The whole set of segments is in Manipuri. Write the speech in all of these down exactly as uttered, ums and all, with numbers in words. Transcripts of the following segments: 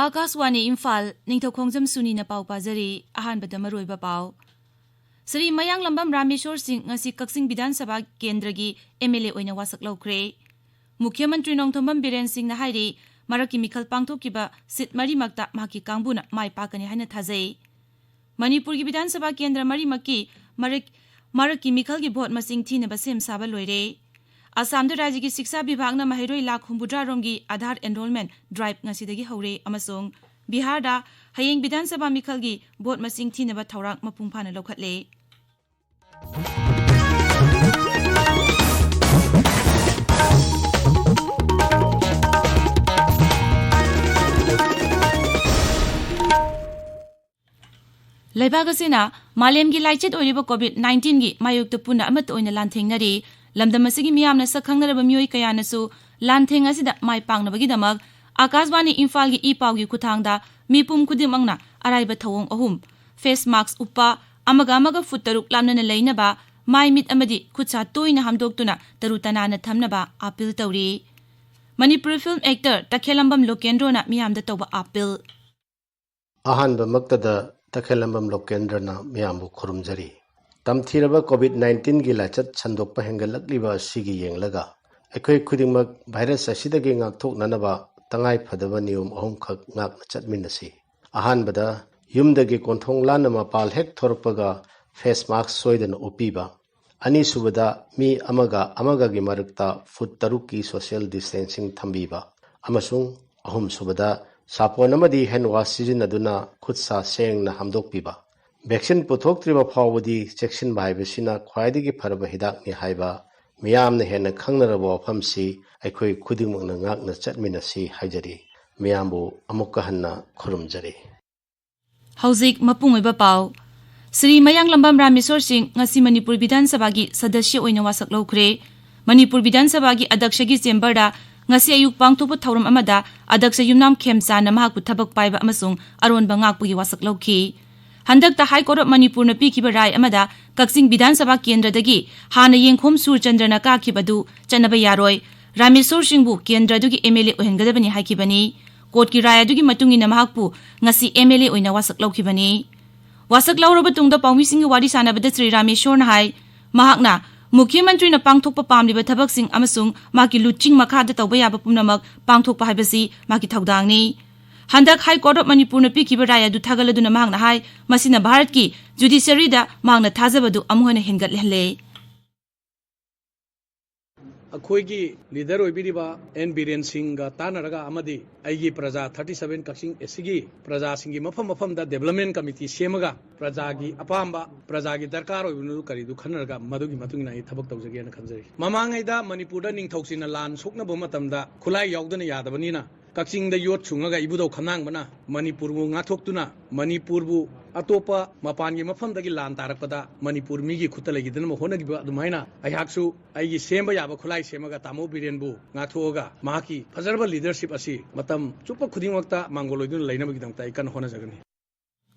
ꯑꯥꯀꯥꯁꯋꯥꯅꯤ ꯏꯝꯐꯥꯜ, ꯅꯤꯡꯊꯧꯈꯣꯡꯖꯝ ꯁꯨꯅꯤꯅ ꯄꯥꯎ ꯄꯥꯖꯔꯤ꯫ ꯑꯍꯥꯟꯕꯗ ꯃꯔꯨꯑꯣꯏꯕ ꯄꯥꯎ꯫ ꯁ꯭ꯔꯤ ꯃꯌꯥꯡꯂꯝꯕꯝ ꯔꯥꯃꯦꯁꯣꯔ ꯁꯤꯡ ꯉꯁꯤ ꯀꯛꯆꯤꯡ ꯕꯤꯙꯥꯟ ꯁꯚꯥ ꯀꯦꯟꯗ꯭ꯔꯒꯤ ꯑꯦꯝ ꯑꯦꯜ ꯑꯦ ꯑꯣꯏꯅ ꯋꯥꯁꯛ ꯂꯧꯈ꯭ꯔꯦ꯫ ꯃꯨꯈ꯭ꯌ ꯃꯟꯇ꯭ꯔꯤ ꯅꯣꯡꯊꯣꯝꯕꯝ ꯕꯤꯔꯦꯟ ꯁꯤꯡꯅ ꯍꯥꯏꯔꯤ, ꯃꯔꯛꯀꯤ ꯃꯤꯈꯜ ꯄꯥꯡꯊꯣꯛꯈꯤꯕ ꯁꯤꯠ ꯃꯔꯤꯃꯛꯇ ꯃꯍꯥꯛꯀꯤ ꯀꯥꯡꯕꯨꯅ ꯃꯥꯏ ꯄꯥꯛꯀꯅꯤ ꯍꯥꯏꯅ ꯊꯥꯖꯩ꯫ ꯃꯅꯤꯄꯨꯔꯒꯤ ꯕꯤꯙꯥꯟ ꯁꯚꯥ ꯀꯦꯟꯗ꯭ꯔ ꯃꯔꯤꯃꯛꯀꯤ ꯃꯔꯛ-, ꯃꯔꯛꯀꯤ ꯃꯤꯈꯜꯒꯤ ꯚꯣꯠ ꯃꯁꯤꯡ ꯊꯤꯅꯕ ꯁꯦꯝ ꯁꯥꯕ ꯂꯣꯏꯔꯦ꯫ ꯑꯁꯥꯝꯗ ꯔꯥꯖ꯭ꯌꯒꯤ ꯁꯤꯛꯁꯥ ꯕꯤꯚꯥꯒꯅ ꯃꯍꯩꯔꯣꯏ ꯂꯥꯈ ꯍꯨꯝꯐꯨꯇꯔꯥ ꯔꯣꯝꯒꯤ ꯑꯥꯙꯥꯔ ꯑꯦꯟꯔꯣꯜꯃꯦꯟ ꯗ꯭ꯔꯥꯏꯚ ꯉꯁꯤꯗꯒꯤ ꯍꯧꯔꯦ ꯑꯃꯁꯨꯡ ꯕꯤꯍꯥꯔꯗ ꯍꯌꯦꯡ ꯕꯤꯙꯥꯟ ꯁꯚꯥ ꯃꯤꯈꯜꯒꯤ ꯚꯣꯠ ꯃꯁꯤꯡ ꯊꯤꯅꯕ ꯊꯧꯔꯥꯡ ꯃꯄꯨꯡ ꯐꯥꯅ ꯂꯧꯈꯠꯂꯦ꯫ ꯂꯩꯕꯥꯛ ꯑꯁꯤꯅ ꯃꯥꯂꯦꯝꯒꯤ ꯂꯥꯏꯆꯠ ꯑꯣꯏꯔꯤꯕ ꯀꯣꯚꯤꯗ ꯅꯥꯏꯟꯇꯤꯟꯒꯤ ꯃꯥꯌꯣꯛꯇ ꯄꯨꯟꯅ ꯑꯃꯠꯇ ꯑꯣꯏꯅ ꯂꯥꯟꯊꯦꯡꯅꯔꯤ꯫ ꯂꯝꯗꯝ ꯑꯁꯤꯒꯤ ꯃꯤꯌꯥꯝꯅ ꯁꯛ ꯈꯪꯅꯔꯕ ꯃꯤꯑꯣꯏ ꯀꯌꯥꯅꯁꯨ ꯂꯥꯟꯊꯦꯡ ꯑꯁꯤꯗ ꯃꯥꯏ ꯄꯥꯛꯅꯕꯒꯤꯗꯃꯛ ꯑꯥꯀꯥꯁꯕꯥꯅꯤ ꯏꯝꯐꯥꯜꯒꯤ ꯏ ꯄꯥꯎꯒꯤ ꯈꯨꯠꯊꯥꯡꯗ ꯃꯤꯄꯨꯝ ꯈꯨꯗꯤꯡꯃꯛꯅ ꯑꯔꯥꯏꯕ ꯊꯧꯑꯣꯡ ꯑꯍꯨꯝ: ꯐꯦꯁ ꯃꯥꯛꯁ ꯎꯞꯄ, ꯑꯃꯒ ꯑꯃꯒ ꯐꯨꯠ ꯇꯔꯨꯛ ꯂꯥꯞꯅꯅ ꯂꯩꯅꯕ, ꯃꯥꯏ ꯃꯤꯠ ꯑꯃꯗꯤ ꯈꯨꯠ ꯁꯥ ꯇꯣꯏꯅ ꯍꯥꯝꯗꯣꯛꯇꯨꯅ ꯇꯔꯨ ꯇꯅꯥꯟꯅ ꯊꯝꯅꯕ ꯑꯥꯄꯤꯜ ꯇꯧꯔꯤ꯫ ꯃꯅꯤꯄꯨꯔꯤ ꯐꯤꯜꯝ ꯑꯦꯛꯇꯔ ꯇꯈꯦꯂꯝꯕꯝ ꯂꯣꯀꯦꯟꯗ꯭ꯔꯣꯅ ꯃꯤꯌꯥꯝꯗ ꯇꯧꯕ ꯑꯥꯄꯤꯜ꯫ ꯑꯍꯥꯟꯕꯃꯛꯇꯗ ꯇꯈꯦꯂꯝꯕꯝ ꯂꯣꯀꯦꯟꯗ꯭ꯔꯅ ꯃꯤꯌꯥꯝꯕꯨ ꯈꯨꯔꯨꯝꯖꯔꯤ꯫ ꯇꯝꯊꯤꯔꯕ ꯀꯣꯚꯤꯗ ꯅꯥꯏꯟꯇꯤꯟꯒꯤ ꯂꯥꯏꯆꯠ ꯁꯟꯗꯣꯛꯄ ꯍꯦꯟꯒꯠꯂꯛꯂꯤꯕ ꯑꯁꯤꯒꯤ ꯌꯦꯡꯂꯒ, ꯑꯩꯈꯣꯏ ꯈꯨꯗꯤꯡꯃꯛ ꯚꯥꯏꯔꯁ ꯑꯁꯤꯗꯒꯤ ꯉꯥꯛꯊꯣꯛꯅꯅꯕ ꯇꯉꯥꯏ ꯐꯗꯕ ꯅꯤꯌꯣꯝ ꯑꯍꯨꯝꯈꯛ ꯉꯥꯛꯅ ꯆꯠꯃꯤꯟꯅꯁꯤ꯫ ꯑꯍꯥꯟꯕꯗ, ꯌꯨꯝꯗꯒꯤ ꯀꯣꯟꯊꯣꯡ ꯂꯥꯟꯅ ꯃꯄꯥꯜ ꯍꯦꯛ ꯊꯣꯔꯛꯄꯒ ꯐꯦꯁ ꯃꯥꯛꯁ ꯁꯣꯏꯗꯅ ꯎꯞꯄꯤꯕ꯫ ꯑꯅꯤꯁꯨꯕꯗ, ꯃꯤ ꯑꯃꯒ ꯑꯃꯒꯒꯤ ꯃꯔꯛꯇ ꯐꯨꯠ ꯇꯔꯨꯛꯀꯤ ꯁꯣꯁꯤꯌꯦꯜ ꯗꯤꯁꯇꯦꯟꯁꯤꯡ ꯊꯝꯕꯤꯕ꯫ ꯑꯃꯁꯨꯡ ꯑꯍꯨꯝꯁꯨꯕꯗ, ꯁꯥꯄꯣꯟ ꯑꯃꯗꯤ ꯍꯦꯟ ꯋꯥꯁ ꯁꯤꯖꯤꯟꯅꯗꯨꯅ ꯈꯨꯠ ꯁꯥ ꯁꯦꯡꯅ ꯍꯥꯝꯗꯣꯛꯄꯤꯕ꯫ ꯚꯦꯛꯁꯤꯟ ꯄꯨꯊꯣꯛꯇ꯭ꯔꯤꯕ ꯐꯥꯎꯕꯗꯤ ꯆꯦꯛꯁꯤꯟꯕ ꯍꯥꯏꯕꯁꯤꯅ ꯈ꯭ꯋꯥꯏꯗꯒꯤ ꯐꯔꯕ ꯍꯤꯗꯥꯛꯅꯤ ꯍꯥꯏꯕ ꯃꯤꯌꯥꯝꯅ ꯍꯦꯟꯅ ꯈꯪꯅꯔꯕ ꯋꯥꯐꯝꯁꯤ ꯑꯩꯈꯣꯏ ꯈꯨꯗꯤꯡꯃꯛꯅ ꯉꯥꯛꯅ ꯆꯠꯃꯤꯟꯅꯁꯤ ꯍꯥꯏꯖꯔꯤ꯫ ꯃꯤꯌꯥꯝꯕꯨ ꯑꯃꯨꯛꯀ ꯍꯟꯅ ꯈꯨꯔꯨꯝꯖꯔꯤ꯫ ꯍꯧꯖꯤꯛ ꯃꯄꯨꯡ ꯑꯣꯏꯕ ꯄꯥꯎ꯫ ꯁ꯭ꯔꯤ ꯃꯌꯥꯡꯂꯝꯕꯝ ꯔꯥꯃꯦꯁꯣꯔ ꯁꯤꯡ ꯉꯁꯤ ꯃꯅꯤꯄꯨꯔ ꯕꯤꯙꯥꯟ ꯁꯚꯥꯒꯤ ꯁꯗꯁ꯭ꯌ ꯑꯣꯏꯅ ꯋꯥꯁꯛ ꯂꯧꯈ꯭ꯔꯦ꯫ ꯃꯅꯤꯄꯨꯔ ꯕꯤꯙꯥꯟ ꯁꯚꯥꯒꯤ ꯑꯗꯛꯁꯒꯤ ꯆꯦꯝꯕꯔꯗ ꯉꯁꯤ ꯑꯌꯨꯛ ꯄꯥꯡꯊꯣꯛꯄ ꯊꯧꯔꯝ ꯑꯃꯗ ꯑꯗꯛꯁ ꯌꯨꯝꯅꯥꯝ ꯈꯦꯝꯆꯥꯟꯅ ꯃꯍꯥꯛꯄꯨ ꯊꯕꯛ ꯄꯥꯏꯕ ꯑꯃꯁꯨꯡ ꯑꯔꯣꯟꯕ ꯉꯥꯛꯄꯒꯤ ꯋꯥꯁꯛ ꯂꯧꯈꯤ꯫ ꯍꯟꯗꯛꯇ ꯍꯥꯏ ꯀꯣꯔꯠ ꯑꯣꯐ ꯃꯅꯤꯄꯨꯔꯅ ꯄꯤꯈꯤꯕ ꯔꯥꯏ ꯑꯃꯗ ꯀꯛꯆꯤꯡ ꯕꯤꯙꯥꯟ ꯁꯚꯥ ꯀꯦꯟꯗ꯭ꯔꯗꯒꯤ ꯍꯥꯟꯅ ꯌꯦꯡꯈꯣꯝ ꯁꯨꯔꯆꯟꯗ꯭ꯔꯅ ꯀꯥꯈꯤꯕ ꯑꯗꯨ ꯆꯠꯅꯕ ꯌꯥꯔꯣꯏ, ꯔꯥꯃꯦꯁꯣꯔ ꯁꯤꯡꯕꯨ ꯀꯦꯟꯗ꯭ꯔ ꯑꯗꯨꯒꯤ ꯑꯦꯝ ꯑꯦꯜ ꯑꯦ ꯑꯣꯏꯍꯟꯒꯗꯕꯅꯤ ꯍꯥꯏꯈꯤꯕꯅꯤ꯫ ꯀꯣꯔꯠꯀꯤ ꯔꯥꯏ ꯑꯗꯨꯒꯤ ꯃꯇꯨꯡ ꯏꯟꯅ ꯃꯍꯥꯛꯄꯨ ꯉꯁꯤ ꯑꯦꯝ ꯑꯦꯜ ꯑꯦ ꯑꯣꯏꯅ ꯋꯥꯁꯛ ꯂꯧꯈꯤꯕꯅꯤ꯫ ꯋꯥꯁꯛ ꯂꯧꯔꯕ ꯇꯨꯡꯗ ꯄꯥꯎꯃꯤꯁꯤꯡꯒꯤ ꯋꯥꯔꯤ ꯁꯥꯟꯅꯕꯗ ꯁ꯭ꯔꯤ ꯔꯥꯃꯦꯁꯣꯔꯅ ꯍꯥꯏ, ꯃꯍꯥꯛꯅ ꯃꯨꯈ꯭ꯌ ꯃꯟꯇ꯭ꯔꯤꯅ ꯄꯥꯡꯊꯣꯛꯄ ꯄꯥꯝꯂꯤꯕ ꯊꯕꯛꯁꯤꯡ ꯑꯃꯁꯨꯡ ꯃꯍꯥꯛꯀꯤ ꯂꯨꯆꯤꯡ ꯃꯈꯥꯗ ꯇꯧꯕ ꯌꯥꯕ ꯄꯨꯝꯅꯃꯛ ꯄꯥꯡꯊꯣꯛꯄ ꯍꯥꯏꯕꯁꯤ ꯃꯍꯥꯛꯀꯤ ꯊꯧꯗꯥꯡꯅꯤ꯫ ꯍꯟꯗꯛ ꯍꯥꯏ ꯀꯣꯔꯠ ꯑꯣꯐ ꯃꯅꯤꯄꯨꯔꯅ ꯄꯤꯈꯤꯕ ꯔꯥꯏ ꯑꯗꯨ ꯊꯥꯒꯠꯂꯗꯨꯅ ꯃꯍꯥꯛꯅ ꯍꯥꯏ, ꯃꯁꯤꯅ ꯚꯥꯔꯠꯀꯤ ꯖꯨꯗꯤꯁꯔꯤꯗ ꯃꯍꯥꯛꯅ ꯊꯥꯖꯕꯗꯨ ꯑꯃꯨꯛ ꯍꯟꯅ ꯍꯦꯟꯒꯠꯍꯜꯂꯦ꯫ ꯑꯩꯈꯣꯏꯒꯤ ꯂꯤꯗꯔ ꯑꯣꯏꯕꯤꯔꯤꯕ ꯑꯦꯟ ꯕꯤꯔꯦꯟ ꯁꯤꯡꯒ ꯇꯥꯟꯅꯔꯒ ꯑꯃꯗꯤ ꯑꯩꯒꯤ ꯄ꯭ꯔꯖꯥ ꯊꯥꯔꯇꯤ ꯁꯚꯦꯟ ꯀꯛꯆꯤꯡ ꯑꯦꯁꯤꯒꯤ ꯄ꯭ꯔꯖꯥꯁꯤꯡꯒꯤ ꯃꯐꯝ ꯃꯐꯝꯗ ꯗꯦꯕꯂꯞꯃꯦꯟ ꯀꯃꯤꯇꯤ ꯁꯦꯝꯃꯒ ꯄ꯭ꯔꯖꯥꯒꯤ ꯑꯄꯥꯝꯕ, ꯄ꯭ꯔꯖꯥꯒꯤ ꯗꯔꯀꯥꯔ ꯑꯣꯏꯕꯗꯨ ꯀꯔꯤꯗꯨ ꯈꯟꯅꯔꯒ ꯃꯗꯨꯒꯤ ꯃꯇꯨꯡ ꯏꯟꯅ ꯑꯩ ꯊꯕꯛ ꯇꯧꯖꯒꯦꯅ ꯈꯟꯖꯔꯤ꯫ ꯃꯃꯥꯡꯉꯩꯗ ꯃꯅꯤꯄꯨꯔꯗ ꯅꯤꯡꯊꯧꯁꯤꯡꯅ ꯂꯥꯟ ꯁꯣꯛꯅꯕ ꯃꯇꯝꯗ ꯈꯨꯠꯂꯥꯏ ꯌꯥꯎꯗꯅ ꯌꯥꯗꯕꯅꯤꯅ ꯀꯛꯆꯤꯡꯗ ꯌꯣꯠ ꯁꯨꯡꯉꯒ ꯏꯕꯨꯙꯧ ꯈꯝꯂꯥꯡꯕꯅ ꯃꯅꯤꯄꯨꯔꯕꯨ ꯉꯥꯛꯊꯣꯛꯇꯨꯅ ꯃꯅꯤꯄꯨꯔꯕꯨ ꯑꯇꯣꯞꯄ ꯃꯄꯥꯟꯒꯤ ꯃꯐꯝꯗꯒꯤ ꯂꯥꯟ ꯇꯥꯔꯛꯄꯗ ꯃꯅꯤꯄꯨꯔ ꯃꯤꯒꯤ ꯈꯨꯠꯇ ꯂꯩꯈꯤꯗꯅꯕ ꯍꯣꯠꯅꯈꯤꯕ ꯑꯗꯨꯃꯥꯏꯅ ꯑꯩꯍꯥꯛꯁꯨ ꯑꯩꯒꯤ ꯁꯦꯝꯕ ꯌꯥꯕ ꯈꯨꯠꯂꯥꯏ ꯁꯦꯝꯃꯒ ꯇꯥꯃꯣ ꯕꯤꯔꯦꯟꯕꯨ ꯉꯥꯛꯊꯣꯛꯑꯒ ꯃꯍꯥꯛꯀꯤ ꯐꯖꯔꯕ ꯂꯤꯗꯔꯁꯤꯞ ꯑꯁꯤ ꯃꯇꯝ ꯆꯨꯞꯄ ꯈꯨꯗꯤꯡꯃꯛꯇ ꯃꯥꯡꯒꯣꯜ ꯑꯣꯏꯗꯨꯅ ꯂꯩꯅꯕꯒꯤꯗꯃꯛꯇ ꯑꯩ ꯀꯟꯅ ꯍꯣꯠꯅꯖꯒꯅꯤ꯫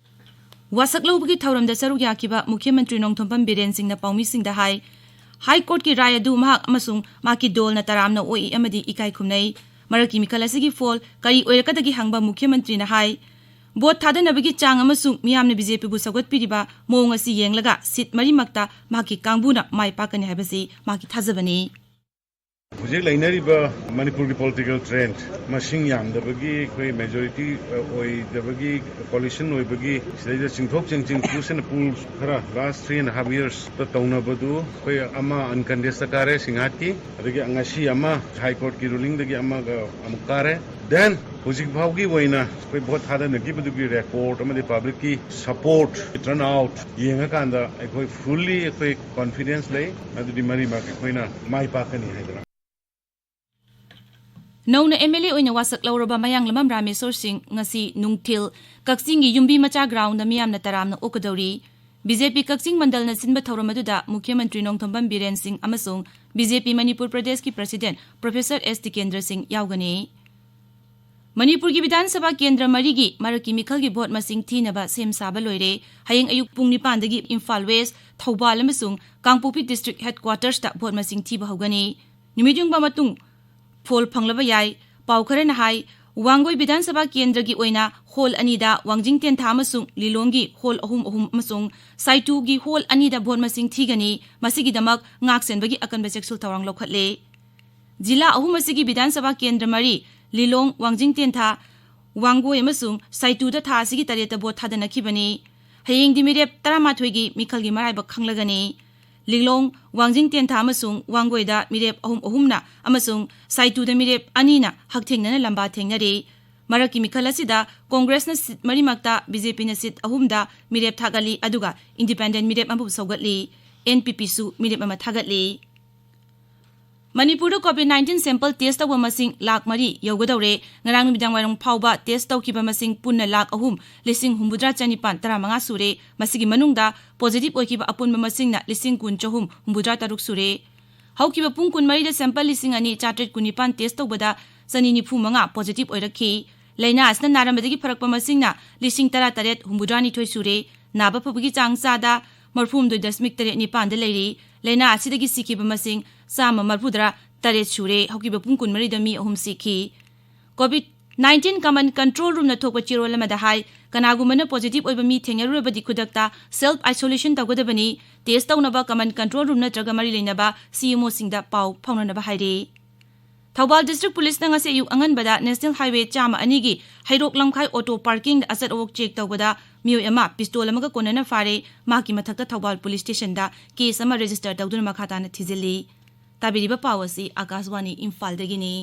ꯋꯥꯁꯛ ꯂꯧꯕꯒꯤ ꯊꯧꯔꯝꯗ ꯁꯔꯨꯛ ꯌꯥꯈꯤꯕ ꯃꯨꯈ꯭ꯌ ꯃꯟꯇ꯭ꯔꯤ ꯅꯣꯡꯊꯣꯝꯕꯝ ꯕꯤꯔꯦꯟ ꯁꯤꯡꯅ ꯄꯥꯎꯃꯤꯁꯤꯡꯗ ꯍꯥꯏ, ꯍꯥꯏ ꯀꯣꯔꯠꯀꯤ ꯔꯥꯏ ꯑꯗꯨ ꯃꯍꯥꯛ ꯑꯃꯁꯨꯡ ꯃꯍꯥꯛꯀꯤ ꯗꯣꯜꯅ ꯇꯔꯥꯝꯅ ꯑꯣꯛꯏ ꯑꯃꯗꯤ ꯏꯀꯥꯏ ꯈꯨꯝꯅꯩ꯫ ꯃꯔꯛꯀꯤ ꯃꯤꯈꯜ ꯑꯁꯤꯒꯤ ꯐꯣꯜ ꯀꯔꯤ ꯑꯣꯏꯔꯛꯀꯗꯒꯦ ꯍꯪꯕ ꯃꯨꯈ꯭ꯌ ꯃꯟꯇ꯭ꯔꯤꯅ ꯍꯥꯏ, ꯚꯣꯠ ꯊꯥꯗꯅꯕꯒꯤ ꯆꯥꯡ ꯑꯃꯁꯨꯡ ꯃꯤꯌꯥꯝꯅ ꯕꯤ ꯖꯦ ꯄꯤꯕꯨ ꯁꯧꯒꯠꯄꯤꯔꯤꯕ ꯃꯑꯣꯡ ꯑꯁꯤ ꯌꯦꯡꯂꯒ ꯁꯤꯠ ꯃꯔꯤꯃꯛꯇ ꯃꯍꯥꯛꯀꯤ ꯀꯥꯡꯕꯨꯅ ꯃꯥꯏ ꯄꯥꯛꯀꯅꯤ ꯍꯥꯏꯕꯁꯤ ꯃꯍꯥꯛꯀꯤ ꯊꯥꯖꯕꯅꯤ꯫ ꯍꯧꯖꯤꯛ ꯂꯩꯅꯔꯤꯕ ꯃꯅꯤꯄꯨꯔꯒꯤ ꯄꯣꯂꯤꯇꯤꯀꯦꯜ ꯇ꯭ꯔꯦꯟꯗ, ꯃꯁꯤꯡ ꯌꯥꯝꯗꯕꯒꯤ, ꯑꯩꯈꯣꯏ ꯃꯦꯖꯣꯔꯤꯇꯤ ꯑꯣꯏꯗꯕꯒꯤ, ꯀꯣꯂꯤꯁꯟ ꯑꯣꯏꯕꯒꯤ, ꯁꯤꯗꯩꯗ ꯆꯤꯡꯊꯣꯛ ꯆꯤꯡꯁꯤꯟ, ꯄꯨꯁ ꯑꯦꯟ ꯄꯨꯜ ꯈꯔ ꯂꯥꯁ ꯊ꯭ꯔꯤ ꯑꯦꯟ ꯍꯥꯐ ꯌꯔꯁꯇ ꯇꯧꯅꯕꯗꯨ ꯑꯩꯈꯣꯏ ꯑꯃ ꯑꯟꯀꯟꯇꯦꯁꯇ ꯀꯥꯔꯦ ꯁꯤꯡꯍꯥꯠꯀꯤ, ꯑꯗꯒꯤ ꯉꯁꯤ ꯑꯃ ꯍꯥꯏ ꯀꯣꯔꯠꯀꯤ ꯔꯨꯂꯤꯡꯗꯒꯤ ꯑꯃꯒ ꯑꯃꯨꯛ ꯀꯥꯔꯦ꯫ ꯗꯦꯟ ꯍꯧꯖꯤꯛ ꯐꯥꯎꯒꯤ ꯑꯣꯏꯅ ꯑꯩꯈꯣꯏ ꯚꯣꯠ ꯊꯥꯗꯅꯈꯤꯕꯗꯨꯒꯤ ꯔꯦꯀꯣꯔꯠ ꯑꯃꯗꯤ ꯄꯕ꯭ꯂꯤꯛꯀꯤ ꯁꯄꯣꯔꯠ, ꯇꯔꯟ ꯑꯥꯎꯠ ꯌꯦꯡꯉꯀꯥꯟꯗ ꯑꯩꯈꯣꯏ ꯐꯨꯜꯂꯤ ꯑꯩꯈꯣꯏ ꯀꯣꯟꯐꯤꯗꯦꯟꯁ ꯂꯩ, ꯑꯗꯨꯗꯤ ꯃꯔꯤꯃꯛ ꯑꯩꯈꯣꯏꯅ ꯃꯥꯏ ꯄꯥꯛꯀꯅꯤ ꯍꯥꯏꯗꯅ꯫ ꯅꯧꯅ ꯑꯦꯝ ꯑꯦꯜ ꯑꯦ ꯑꯣꯏꯅ ꯋꯥꯁꯛ ꯂꯧꯔꯕ ꯃꯌꯥꯡꯂꯝꯕꯝ ꯔꯥꯃꯦꯁꯣꯔ ꯁꯤꯡ ꯉꯁꯤ ꯅꯨꯡꯊꯤꯜ ꯀꯛꯆꯤꯡꯒꯤ ꯌꯨꯝꯕꯤ ꯃꯆꯥ ꯒ꯭ꯔꯥꯎꯟꯗ ꯃꯤꯌꯥꯝꯅ ꯇꯔꯥꯝꯅ ꯑꯣꯛꯀꯗꯧꯔꯤ꯫ ꯕꯤ ꯖꯦ ꯄꯤ ꯀꯛꯆꯤꯡ ꯃꯟꯗꯜꯅ ꯁꯤꯟꯕ ꯊꯧꯔꯝ ꯑꯗꯨꯗ ꯃꯨꯈ꯭ꯌ ꯃꯟꯇ꯭ꯔꯤ ꯅꯣꯡꯊꯣꯝꯕꯝ ꯕꯤꯔꯦꯟ ꯁꯤꯡ ꯑꯃꯁꯨꯡ ꯕꯤ ꯖꯦ ꯄꯤ ꯃꯅꯤꯄꯨꯔ ꯄ꯭ꯔꯗꯦꯁꯀꯤ ꯄ꯭ꯔꯁꯤꯗꯦꯟ ꯄ꯭ꯔꯣꯐꯦꯁꯔ ꯑꯦꯁ ꯇꯤꯀꯦꯟꯗ꯭ꯔ ꯁꯤꯡ ꯌꯥꯎꯒꯅꯤ꯫ ꯃꯅꯤꯄꯨꯔꯒꯤ ꯕꯤꯙꯥꯟ ꯁꯚꯥ ꯀꯦꯟꯗ꯭ꯔ ꯃꯔꯤꯒꯤ ꯃꯔꯛꯀꯤ ꯃꯤꯈꯜꯒꯤ ꯚꯣꯠ ꯃꯁꯤꯡ ꯊꯤꯅꯕ ꯁꯦꯝ ꯁꯥꯕ ꯂꯣꯏꯔꯦ꯫ ꯍꯌꯦꯡ ꯑꯌꯨꯛ ꯄꯨꯡ ꯅꯤꯄꯥꯟꯗꯒꯤ ꯏꯝꯐꯥꯜ ꯋꯦꯁ, ꯊꯧꯕꯥꯜ ꯑꯃꯁꯨꯡ ꯀꯥꯡꯄꯣꯛꯄꯤ ꯗꯤꯁꯇ꯭ꯔꯤꯛ ꯍꯦꯗꯀ꯭ꯋꯥꯇꯔꯁꯇ ꯚꯣꯠ ꯃꯁꯤꯡ ꯊꯤꯕ ꯍꯧꯒꯅꯤ꯫ ꯅꯨꯃꯤꯠ ꯌꯨꯡꯕ ꯃꯇꯨꯡ ꯐꯣꯜ ꯐꯪꯂꯕ ꯌꯥꯏ꯫ ꯄꯥꯎ ꯈꯔꯅ ꯍꯥꯏ, ꯋꯥꯡꯒꯣꯏ ꯕꯤꯙꯥꯟ ꯁꯚꯥ ꯀꯦꯟꯗ꯭ꯔꯒꯤ ꯑꯣꯏꯅ ꯍꯣꯜ ꯑꯅꯤꯗ ꯋꯥꯡꯖꯤꯡ ꯇꯦꯟꯊꯥ ꯑꯃꯁꯨꯡ ꯂꯤꯂꯣꯡꯒꯤ ꯍꯣꯜ ꯑꯍꯨꯝ ꯑꯍꯨꯝ ꯑꯃꯁꯨꯡ ꯁꯥꯏꯇꯨꯒꯤ ꯍꯣꯜ ꯑꯅꯤꯗ ꯚꯣꯠ ꯃꯁꯤꯡ ꯊꯤꯒꯅꯤ꯫ ꯃꯁꯤꯒꯤꯗꯃꯛ ꯉꯥꯛꯁꯦꯟꯕꯒꯤ ꯑꯀꯟꯕ ꯆꯦꯛꯁꯤꯜ ꯊꯧꯔꯥꯡ ꯂꯧꯈꯠꯂꯦ꯫ ꯖꯤꯂꯥ ꯑꯍꯨꯝ ꯑꯁꯤꯒꯤ ꯕꯤꯙꯥꯟ ꯁꯚꯥ ꯀꯦꯟꯗ꯭ꯔ ꯃꯔꯤ, ꯂꯤꯂꯣꯡ, ꯋꯥꯡꯖꯤꯡ ꯇꯦꯟꯊꯥ, ꯋꯥꯡꯒꯣꯏ ꯑꯃꯁꯨꯡ ꯁꯥꯏꯇꯨꯗ ꯊꯥ ꯑꯁꯤꯒꯤ ꯇꯔꯦꯠꯇ ꯚꯣꯠ ꯊꯥꯗꯅꯈꯤꯕꯅꯤ꯫ ꯍꯌꯦꯡꯗꯤ ꯃꯤꯔꯦꯞ ꯇꯔꯥꯃꯥꯊꯣꯏꯒꯤ ꯃꯤꯈꯜꯒꯤ ꯃꯔꯥꯏꯕꯛ ꯈꯪꯂꯒꯅꯤ꯫ ꯂꯤꯂꯣꯡ, ꯋꯥꯡꯖꯤꯡ ꯇꯦꯟꯊꯥ ꯑꯃꯁꯨꯡ ꯋꯥꯡꯒꯣꯏꯗ ꯃꯤꯔꯦꯞ ꯑꯍꯨꯝ ꯑꯍꯨꯝꯅ ꯑꯃꯁꯨꯡ ꯁꯥꯏꯇꯨꯗ ꯃꯤꯔꯦꯞ ꯑꯅꯤꯅ ꯍꯛꯊꯦꯡꯅꯅ ꯂꯝꯕꯥ ꯊꯦꯡꯅꯔꯤ꯫ ꯃꯔꯛꯀꯤ ꯃꯤꯈꯜ ꯑꯁꯤꯗ ꯀꯣꯡꯒ꯭ꯔꯦꯁꯅ ꯁꯤꯠ ꯃꯔꯤꯃꯛꯇ, ꯕꯤ ꯖꯦ ꯄꯤꯅ ꯁꯤꯠ ꯑꯍꯨꯝꯗ ꯃꯤꯔꯦꯞ ꯊꯥꯒꯠꯂꯤ, ꯑꯗꯨꯒ ꯏꯟꯗꯤꯄꯦꯟꯗꯦꯟ ꯃꯤꯔꯦꯞ ꯑꯃꯕꯨ ꯁꯧꯒꯠꯂꯤ꯫ ꯑꯦꯟ ꯄꯤ ꯄꯤꯁꯨ ꯃꯤꯔꯦꯞ ꯑꯃ ꯊꯥꯒꯠꯂꯤ꯫ ꯃꯅꯤꯄꯨꯔꯗ ꯀꯣꯚꯤꯗ ꯅꯥꯏꯟꯇꯤꯟ ꯁꯦꯝꯄꯜ ꯇꯦꯁ ꯇꯧꯕ ꯃꯁꯤꯡ ꯂꯥꯈ ꯃꯔꯤ ꯌꯧꯒꯗꯧꯔꯦ꯫ ꯉꯔꯥꯡ ꯅꯨꯃꯤꯗꯥꯡ ꯋꯥꯏꯔꯝ ꯐꯥꯎꯕ ꯇꯦꯁ ꯇꯧꯈꯤꯕ ꯃꯁꯤꯡ ꯄꯨꯟꯅ ꯂꯥꯈ ꯑꯍꯨꯝ, ꯂꯤꯁꯤꯡ ꯍꯨꯝꯐꯨꯇꯔꯥ ꯆꯅꯤꯄꯥꯟ ꯇꯔꯥꯃꯉꯥ ꯁꯨꯔꯦ꯫ ꯃꯁꯤꯒꯤ ꯃꯅꯨꯡꯗ ꯄꯣꯖꯤꯇꯤꯚ ꯑꯣꯏꯈꯤꯕ ꯑꯄꯨꯟꯕ ꯃꯁꯤꯡꯅ ꯂꯤꯁꯤꯡ ꯀꯨꯟ ꯆꯍꯨꯝ ꯍꯨꯝꯐꯨꯇꯔꯥ ꯇꯔꯨꯛ ꯁꯨꯔꯦ꯫ ꯍꯧꯈꯤꯕ ꯄꯨꯡ ꯀꯨꯟꯃꯔꯤꯗ ꯁꯦꯝꯄꯜ ꯂꯤꯁꯤꯡ ꯑꯅꯤ ꯆꯥꯇ꯭ꯔꯦꯠ ꯀꯨꯟꯅꯤꯄꯥꯟ ꯇꯦꯁ ꯇꯧꯕꯗ ꯆꯅꯤ ꯅꯤꯐꯨ ꯃꯉꯥ ꯄꯣꯖꯤꯇꯤꯚ ꯑꯣꯏꯔꯛꯈꯤ꯫ ꯂꯥꯏꯅꯥ ꯑꯁꯤꯅ ꯅꯥꯔꯝꯕꯗꯒꯤ ꯐꯔꯛꯄ ꯃꯁꯤꯡꯅ ꯂꯤꯁꯤꯡ ꯇꯔꯥ ꯇꯔꯦꯠ ꯍꯨꯝꯐꯨꯇꯔꯥ ꯅꯤꯊꯣꯏ ꯁꯨꯔꯦ꯫ ꯅꯥꯕ ꯐꯕꯒꯤ ꯆꯥꯡ ꯆꯥꯗ ꯃꯔꯐꯨ ꯍꯨꯝꯗꯣꯏ ꯗꯁꯃꯤꯛ ꯇꯔꯦꯠ ꯅꯤꯄꯥꯟꯗ ꯂꯩꯔꯤ꯫ ꯂꯥꯏꯅꯥ ꯑꯁꯤꯗꯒꯤ ꯁꯤꯈꯤꯕ ꯃꯁꯤꯡ ꯆꯥꯝꯃ ꯃꯔꯐꯨꯇꯔꯥ ꯇꯔꯦꯠ ꯁꯨꯔꯦ꯫ ꯍꯧꯈꯤꯕ ꯄꯨꯡ ꯀꯨꯟꯃꯔꯤꯗ ꯃꯤ ꯑꯍꯨꯝ ꯁꯤꯈꯤ꯫ ꯀꯣꯚꯤꯗ ꯅꯥꯏꯟꯇꯤꯟ ꯀꯃꯟ ꯀꯟꯇ꯭ꯔꯣꯜ ꯔꯨꯝꯅ ꯊꯣꯛꯄ ꯆꯦꯔꯣꯜ ꯑꯃꯗ ꯍꯥꯏ, ꯀꯅꯥꯒꯨꯝꯕꯅ ꯄꯣꯖꯤꯇꯤꯚ ꯑꯣꯏꯕ ꯃꯤ ꯊꯦꯡꯅꯔꯨꯔꯕꯗꯤ ꯈꯨꯗꯛꯇ ꯁꯦꯜꯐ ꯑꯥꯏꯁꯣꯂꯦꯁꯟ ꯇꯧꯒꯗꯕꯅꯤ꯫ ꯇꯦꯁ ꯇꯧꯅꯕ ꯀꯃꯟ ꯀꯟꯇ꯭ꯔꯣꯜ ꯔꯨꯝ ꯅꯠꯇ꯭ꯔꯒ ꯃꯔꯤ ꯂꯩꯅꯕ ꯁꯤ ꯑꯦꯝ ꯑꯣꯁꯤꯡꯗ ꯄꯥꯎ ꯐꯥꯎꯅꯅꯕ ꯍꯥꯏꯔꯤ꯫ ꯊꯧꯕꯥꯜ ꯗꯤꯁꯇ꯭ꯔꯤꯛ ꯄꯨꯂꯤꯁꯅ ꯉꯁꯤ ꯑꯌꯨꯛ ꯑꯉꯟꯕꯗ ꯅꯦꯁꯅꯦꯜ ꯍꯥꯏꯋꯦ ꯆꯥꯝꯃ ꯑꯅꯤꯒꯤ ꯍꯩꯔꯣꯛ ꯂꯝꯈꯥꯏ ꯑꯣꯇꯣ ꯄꯥꯔꯀꯤꯡꯗ ꯑꯆꯠ ꯑꯋꯣꯛ ꯆꯦꯛ ꯇꯧꯕꯗ ꯃꯤꯑꯣꯏ ꯑꯃ ꯄꯤꯁꯇꯣꯜ ꯑꯃꯒ ꯀꯣꯟꯅꯅ ꯐꯥꯔꯦ꯫ ꯃꯍꯥꯛꯀꯤ ꯃꯊꯛꯇ ꯊꯧꯕꯥꯜ ꯄꯨꯂꯤꯁ ꯁ꯭ꯇꯦꯁꯟꯗ ꯀꯦꯁ ꯑꯃ ꯔꯦꯖꯤꯁꯇꯔ ꯇꯧꯗꯨꯅ ꯃꯈꯥ ꯇꯥꯅ ꯊꯤꯖꯤꯜꯂꯤ꯫ ꯇꯥꯕꯤꯔꯤꯕ ꯄꯥꯎ ꯑꯁꯤ ꯑꯥꯀꯥꯁꯕꯥꯅꯤ ꯏꯝꯐꯥꯜꯗꯒꯤꯅꯤ꯫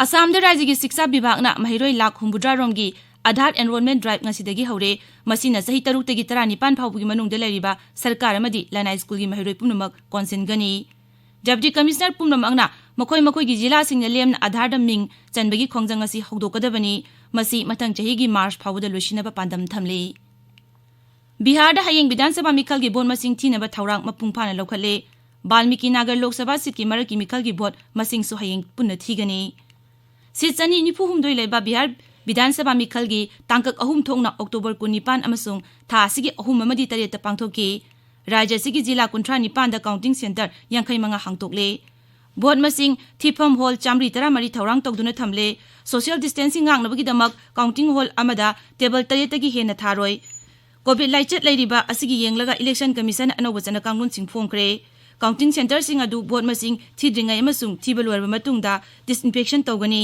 ꯑꯁꯥꯝꯗ ꯔꯥꯖ꯭ꯌꯒꯤ ꯁꯤꯛꯁꯥ ꯕꯤꯚꯥꯒꯅ ꯃꯍꯩꯔꯣꯏ ꯂꯥꯈ ꯍꯨꯝꯐꯨꯇꯔꯥ ꯔꯣꯝꯒꯤ ꯑꯥꯙꯥꯔ ꯑꯦꯟꯔꯣꯜꯃꯦꯟ ꯗ꯭ꯔꯥꯏꯚ ꯉꯁꯤꯗꯒꯤ ꯍꯧꯔꯦ꯫ ꯃꯁꯤꯅ ꯆꯍꯤ ꯇꯔꯨꯛꯇꯒꯤ ꯇꯔꯥꯅꯤꯄꯥꯟ ꯐꯥꯎꯕꯒꯤ ꯃꯅꯨꯡꯗ ꯂꯩꯔꯤꯕ ꯁꯔꯀꯥꯔ ꯑꯃꯗꯤ ꯂꯅꯥꯏ ꯁ꯭ꯀꯨꯜꯒꯤ ꯃꯍꯩꯔꯣꯏ ꯄꯨꯝꯅꯃꯛ ꯀꯣꯟꯁꯤꯟꯒꯅꯤ꯫ ꯗꯦꯄ꯭ꯌꯨꯇꯤ ꯀꯃꯤꯁꯅꯔ ꯄꯨꯝꯅꯃꯛꯅ ꯃꯈꯣꯏ ꯃꯈꯣꯏꯒꯤ ꯖꯤꯂꯥꯁꯤꯡꯗ ꯂꯦꯝꯅ ꯑꯥꯙꯥꯔꯗ ꯃꯤꯡ ꯆꯟꯕꯒꯤ ꯈꯣꯡꯖꯪ ꯑꯁꯤ ꯍꯧꯗꯣꯛꯀꯗꯕꯅꯤ꯫ ꯃꯁꯤ ꯃꯊꯪ ꯆꯍꯤꯒꯤ ꯃꯥꯔꯆ ꯐꯥꯎꯕꯗ ꯂꯣꯏꯁꯤꯟꯅꯕ ꯄꯥꯟꯗꯝ ꯊꯝꯂꯤ꯫ ꯕꯤꯍꯥꯔꯗ ꯍꯌꯦꯡ ꯕꯤꯙꯥꯟ ꯁꯚꯥ ꯃꯤꯈꯜꯒꯤ ꯚꯣꯠ ꯃꯁꯤꯡ ꯊꯤꯅꯕ ꯊꯧꯔꯥꯡ ꯃꯄꯨꯡ ꯐꯥꯅ ꯂꯧꯈꯠꯂꯦ꯫ ꯕꯥꯜꯃꯤꯀꯤ ꯅꯥꯒꯔ ꯂꯣꯛ ꯁꯚꯥ ꯁꯤꯠꯀꯤ ꯃꯔꯛꯀꯤ ꯃꯤꯈꯜꯒꯤ ꯚꯣꯠ ꯃꯁꯤꯡꯁꯨ ꯍꯌꯦꯡ ꯄꯨꯟꯅ ꯊꯤꯒꯅꯤ꯫ ꯁꯤꯠ ꯆꯅꯤ ꯅꯤꯐꯨ ꯍꯨꯝꯗꯣꯏ ꯂꯩꯕ ꯕꯤꯍꯥꯔ ꯕꯤꯙꯥꯟ ꯁꯚꯥ ꯃꯤꯈꯜꯒꯤ ꯇꯥꯡꯀꯛ ꯑꯍꯨꯝ ꯊꯣꯛꯅ ꯑꯣꯛꯇꯣꯕꯔ ꯀꯨꯟꯅꯤꯄꯥꯟ ꯑꯃꯁꯨꯡ ꯊꯥ ꯑꯁꯤꯒꯤ ꯑꯍꯨꯝ ꯑꯃꯗꯤ ꯇꯔꯦꯠꯇ ꯄꯥꯡꯊꯣꯛꯈꯤ꯫ ꯔꯥꯖ꯭ꯌ ꯑꯁꯤꯒꯤ ꯖꯤꯂꯥ ꯀꯨꯟꯊ꯭ꯔꯥ ꯅꯤꯄꯥꯟꯗ ꯀꯥꯎꯟꯇꯤꯡ ꯁꯦꯟꯇꯔ ꯌꯥꯡꯈꯩ ꯃꯉꯥ ꯍꯥꯡꯗꯣꯛꯂꯦ꯫ ꯚꯣꯠ ꯃꯁꯤꯡ ꯊꯤꯐꯝ ꯍꯣꯜ ꯆꯥꯃꯔꯤ ꯇꯔꯥꯃꯔꯤ ꯊꯧꯔꯥꯡ ꯇꯧꯗꯨꯅ ꯊꯝꯂꯦ꯫ ꯁꯣꯁꯤꯌꯦꯜ ꯗꯤꯁꯇꯦꯟꯁꯤꯡ ꯉꯥꯛꯅꯕꯒꯤꯗꯃꯛ ꯀꯥꯎꯟꯇꯤꯡ ꯍꯣꯜ ꯑꯃꯗ ꯇꯦꯕꯜ ꯇꯔꯦꯠꯇꯒꯤ ꯍꯦꯟꯅ ꯊꯥꯔꯣꯏ꯫ ꯀꯣꯚꯤꯗ ꯂꯥꯏꯆꯠ ꯂꯩꯔꯤꯕ ꯑꯁꯤꯒꯤ ꯌꯦꯡꯂꯒ ꯏꯂꯦꯛꯁꯟ ꯀꯃꯤꯁꯟ ꯑꯅꯧꯕ ꯆꯠꯅ ꯀꯥꯡꯂꯣꯟꯁꯤꯡ ꯐꯣꯡꯈ꯭ꯔꯦ꯫ ꯀꯥꯎꯟꯇꯤꯡ ꯁꯦꯟꯇꯔꯁꯤꯡ ꯑꯗꯨ ꯚꯣꯠ ꯃꯁꯤꯡ ꯊꯤꯗ꯭ꯔꯤꯉꯩ ꯑꯃꯁꯨꯡ ꯊꯤꯕ ꯂꯣꯏꯔꯕ ꯃꯇꯨꯡꯗ disinfection ꯇꯧꯒꯅꯤ꯫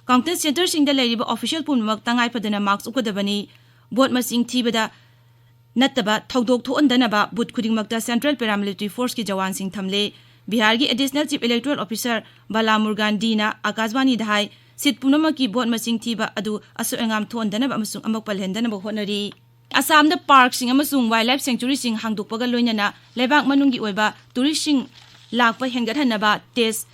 ꯀꯥꯎꯟꯇꯤꯡ ꯁꯦꯟꯇꯔꯁꯤꯡꯗ ꯂꯩꯔꯤꯕ ꯑꯣꯐꯤꯁꯤꯌꯦꯜ ꯄꯨꯝꯅꯃꯛ ꯇꯉꯥꯏ ꯐꯗꯅ ꯃꯥꯁꯛ ꯎꯞꯀꯗꯕꯅꯤ꯫ ꯚꯣꯠ ꯃꯁꯤꯡ ꯊꯤꯕꯗ ꯅꯠꯇꯕ ꯊꯧꯗꯣꯛ ꯊꯣꯛꯍꯟꯗꯅꯕ ꯕꯨꯊ ꯈꯨꯗꯤꯡꯃꯛꯇ Central Paramilitary Forceꯀꯤ ꯖꯋꯥꯟꯁꯤꯡ ꯊꯝꯂꯦ꯫ ꯕꯤꯍꯥꯔꯒꯤ Additional Chief Electoral Officer ꯕꯥꯂꯥ ꯃꯨꯔꯒꯥꯟꯗꯤꯅ ꯑꯀꯥꯁꯕꯥꯅꯤꯗ ꯍꯥꯏ, ꯁꯤꯠ ꯄꯨꯝꯅꯃꯛꯀꯤ ꯚꯣꯠ ꯃꯁꯤꯡ ꯊꯤꯕ ꯑꯗꯨ ꯑꯁꯣꯏ ꯑꯉꯥꯝ ꯊꯣꯛꯍꯟꯗꯅꯕ ꯑꯃꯁꯨꯡ ꯑꯃꯨꯛ ꯄꯜꯍꯟꯗꯅꯕ ꯍꯣꯠꯅꯔꯤ꯫ ꯑꯁꯥꯝꯗ ꯄꯥꯔꯛꯁꯤꯡ ꯑꯃꯁꯨꯡ ꯋꯥꯏꯜꯗ ꯂꯥꯏꯐ ꯁꯦꯡꯆꯨꯔꯤꯁꯤꯡ ꯍꯥꯡꯗꯣꯛꯄꯒ ꯂꯣꯏꯅꯅ ꯂꯩꯕꯥꯛ ꯃꯅꯨꯡꯒꯤ ꯑꯣꯏꯕ ꯇꯨꯔꯤꯁꯁꯤꯡ ꯂꯥꯛꯄ ꯍꯦꯟꯒꯠꯍꯟꯅꯕ ꯇꯦꯁ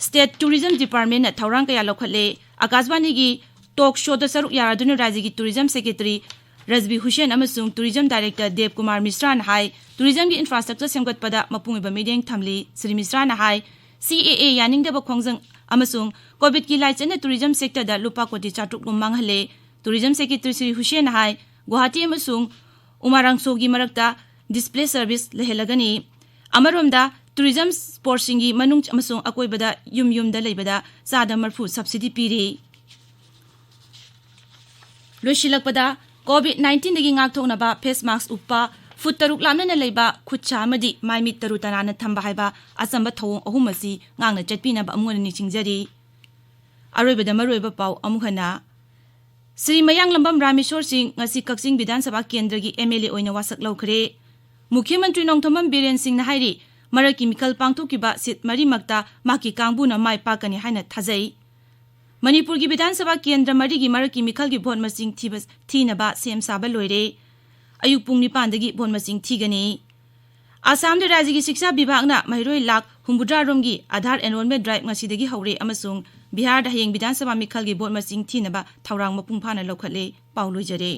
ꯁ꯭ꯇꯦꯠ ꯇꯨꯔꯤꯖꯝ ꯗꯤꯄꯥꯔꯠꯃꯦꯟꯅ ꯊꯧꯔꯥꯡ ꯀꯌꯥ ꯂꯧꯈꯠꯂꯦ꯫ ꯑꯀꯥꯁꯕꯥꯅꯤꯒꯤ ꯇꯣꯛ ꯁꯣꯗ ꯁꯔꯨꯛ ꯌꯥꯔꯗꯨꯅ ꯔꯥꯖ꯭ꯌꯒꯤ ꯇꯨꯔꯤꯖꯝ ꯁꯦꯀ꯭ꯔꯦꯇꯔꯤ ꯔꯖꯕꯤ ꯍꯨꯁꯦꯟ ꯑꯃꯁꯨꯡ ꯇꯨꯔꯤꯖꯝ ꯗꯥꯏꯔꯦꯛꯇꯔ ꯗꯦꯕ ꯀꯨꯃꯥꯔ ꯃꯤꯁ꯭ꯔꯥꯅ ꯍꯥꯏ, ꯇꯨꯔꯤꯖꯝꯒꯤ ꯏꯟꯐ꯭ꯔꯥꯁ꯭ꯇ꯭ꯔꯛꯆꯔ ꯁꯦꯝꯒꯠꯄꯗ ꯃꯄꯨꯡ ꯑꯣꯏꯕ ꯃꯤꯠꯌꯦꯡ ꯊꯝꯂꯤ꯫ ꯁ꯭ꯔꯤ ꯃꯤꯁ꯭ꯔꯥꯅ ꯍꯥꯏ, ꯁꯤ ꯑꯦ ꯑꯦ ꯌꯥꯅꯤꯡꯗꯕ ꯈꯣꯡꯖꯪ ꯑꯃꯁꯨꯡ ꯀꯣꯚꯤꯗꯀꯤ ꯂꯥꯏꯆꯠꯅ ꯇꯨꯔꯤꯖꯝ ꯁꯦꯛꯇꯔꯗ ꯂꯨꯄꯥ ꯀꯣꯇꯤ ꯆꯥꯇ꯭ꯔꯨꯛ ꯂꯣꯝ ꯃꯥꯡꯍꯜꯂꯦ꯫ ꯇꯨꯔꯤꯖꯝ ꯁꯦꯀ꯭ꯔꯦꯇꯔꯤ ꯁ꯭ꯔꯤ ꯍꯨꯁꯦꯟꯅ ꯍꯥꯏ, ꯒꯨꯋꯥꯍꯥꯇꯤ ꯑꯃꯁꯨꯡ ꯎꯃꯥꯔꯥꯡꯁꯣꯒꯤ ꯃꯔꯛꯇ ꯗꯤꯁꯄ꯭ꯂꯦ ꯁꯔꯚꯤꯁ ꯂꯩꯍꯜꯂꯒꯅꯤ꯫ ꯑꯃꯔꯣꯝꯗ, ꯇꯨꯔꯤꯖꯝ ꯁ꯭ꯄꯣꯠꯁꯤꯡꯒꯤ ꯃꯅꯨꯡ ꯑꯃꯁꯨꯡ ꯑꯀꯣꯏꯕꯗ ꯌꯨꯝ ꯌꯨꯝꯗ ꯂꯩꯕꯗ ꯆꯥꯗ ꯃꯔꯐꯨ ꯁꯕꯁꯤꯗꯤ ꯄꯤꯔꯤ꯫ ꯂꯣꯏꯁꯤꯜꯂꯛꯄꯗ, ꯀꯣꯚꯤꯗ ꯅꯥꯏꯟꯇꯤꯟꯗꯒꯤ ꯉꯥꯛꯊꯣꯛꯅꯕ ꯐꯦꯁ ꯃꯥꯁꯛ ꯎꯞꯄ, ꯐꯨꯠ ꯇꯔꯨꯛ ꯂꯥꯞꯅꯅ ꯂꯩꯕ, ꯈꯨꯠ ꯁꯥ ꯑꯃꯗꯤ ꯃꯥꯏ ꯃꯤꯠ ꯇꯔꯨ ꯇꯅꯥꯟꯅ ꯊꯝꯕ ꯍꯥꯏꯕ ꯑꯆꯝꯕ ꯊꯧꯑꯣꯡ ꯑꯍꯨꯝ ꯑꯁꯤ ꯉꯥꯛꯅ ꯆꯠꯄꯤꯅꯕ ꯑꯃꯨꯛ ꯍꯟꯅ ꯅꯤꯡꯁꯤꯡꯖꯔꯤ꯫ ꯑꯔꯣꯏꯕꯗ ꯃꯔꯨꯑꯣꯏꯕ ꯄꯥꯎ ꯑꯃꯨꯛ ꯍꯟꯅ꯫ ꯁ꯭ꯔꯤ ꯃꯌꯥꯡꯂꯝꯕꯝ ꯔꯥꯃꯦꯁꯣꯔ ꯁꯤꯡ ꯉꯁꯤ ꯀꯛꯆꯤꯡ ꯕꯤꯙꯥꯟ ꯁꯚꯥ ꯀꯦꯟꯗ꯭ꯔꯒꯤ ꯑꯦꯝ ꯑꯦꯜ ꯑꯦ ꯑꯣꯏꯅ ꯋꯥꯁꯛ ꯂꯧꯈ꯭ꯔꯦ꯫ ꯃꯨꯈ꯭ꯌ ꯃꯟꯇ꯭ꯔꯤ ꯅꯣꯡꯊꯣꯝꯕꯝ ꯕꯤꯔꯦꯟ ꯁꯤꯡꯅ ꯍꯥꯏꯔꯤ, ꯃꯔꯛꯀꯤ ꯃꯤꯈꯜ ꯄꯥꯡꯊꯣꯛꯈꯤꯕ ꯁꯤꯠ ꯃꯔꯤꯃꯛꯇ ꯃꯍꯥꯛꯀꯤ ꯀꯥꯡꯕꯨꯅ ꯃꯥꯏ ꯄꯥꯛꯀꯅꯤ ꯍꯥꯏꯅ ꯊꯥꯖꯩ꯫ ꯃꯅꯤꯄꯨꯔꯒꯤ ꯕꯤꯙꯥꯟ ꯁꯚꯥ ꯀꯦꯟꯗ꯭ꯔ ꯃꯔꯤꯒꯤ ꯃꯔꯛꯀꯤ ꯃꯤꯈꯜꯒꯤ ꯚꯣꯠ ꯃꯁꯤꯡ ꯊꯤꯕ, ꯊꯤꯅꯕ ꯁꯦꯝ ꯁꯥꯕ ꯂꯣꯏꯔꯦ꯫ ꯑꯌꯨꯛ ꯄꯨꯡ ꯅꯤꯄꯥꯟꯗꯒꯤ ꯚꯣꯠ ꯃꯁꯤꯡ ꯊꯤꯒꯅꯤ꯫ ꯑꯁꯥꯝꯗ ꯔꯥꯖ꯭ꯌꯒꯤ ꯁꯤꯛꯁꯥ ꯕꯤꯚꯥꯒꯅ ꯃꯍꯩꯔꯣꯏ ꯂꯥꯈ ꯍꯨꯝꯐꯨꯇꯔꯥ ꯔꯣꯝꯒꯤ ꯑꯥꯙꯥꯔ ꯑꯦꯟꯔꯣꯜꯃꯦꯟ ꯗ꯭ꯔꯥꯏꯚ ꯉꯁꯤꯗꯒꯤ ꯍꯧꯔꯦ ꯑꯃꯁꯨꯡ ꯕꯤꯍꯥꯔꯗ ꯍꯌꯦꯡ ꯕꯤꯙꯥꯟ ꯁꯚꯥ ꯃꯤꯈꯜꯒꯤ ꯚꯣꯠ ꯃꯁꯤꯡ ꯊꯤꯅꯕ ꯊꯧꯔꯥꯡ ꯃꯄꯨꯡ ꯐꯥꯅ ꯂꯧꯈꯠꯂꯦ꯫ ꯄꯥꯎ ꯂꯣꯏꯖꯔꯦ꯫